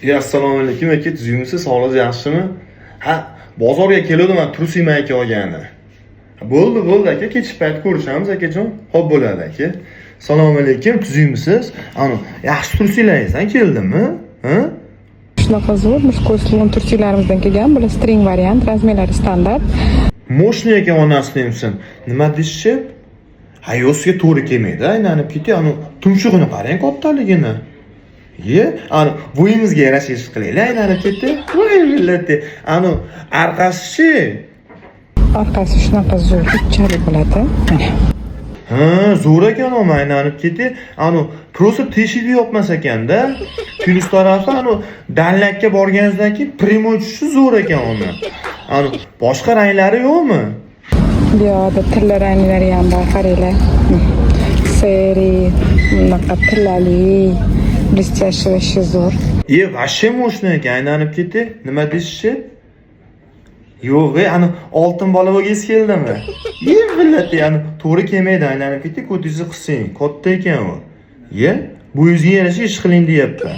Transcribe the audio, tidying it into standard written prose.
Ya, assalomu alaykum, aka, tuzukmisiz? Sog'lig'ingiz yaxshimi? Ha, bozorga keluvdim, man trusiyman aka olgani. Bo'ldi, bo'ldi aka, kechki payt ko'rishamiz, akajon. Xo'p, bo'ladi aka. Assalomu alaykum, tuzukmisiz? Ani, yaxshi trusilaringizdan keldimi? Ha? Shunaqa zo'r мужской слон trusiklarimizdan kelgan. Bular string variant, razmerlari standart. Мощный ekan, onasini emsin. Nima deyishib? Ha, yo'q, sizga to'g'ri kelmaydi, aylanib ketdi. Ani tumshug'ini qarang kattaligini. Ye, ani bo'yingizga yarasha ish qilaylik, aylanib ketdi. Voy millati. Ani orqasi-chi? Orqasi shunaqa zo'r uchchalik bo'ladi. Mana. Ha, zo'r ekan, u aylanib ketdi. Anu просто teshigi yopmas ekanda. Plyus tarafi, anu dallakka borganingizdan keyin прямой tushishi zo'r ekan uni. Anu boshqa ranglari yo'qmi? Bu yoqda tilla ranglari ham bor, qaranglar. Серый, bunaqa tillali, блестящий, вообще zo'r. E, вообще мощный ekan, aylanib ketdi. Nima deyishchi? Yo'q, e, ani oltin bola bo'lgingiz keldimi? E, millati, ani to'g'ri kelmaydi, aylanib ketdi, ko'tingizni qising. Katta ekan u. Ye, bo'yingizga yarasha ish qiling deyapti.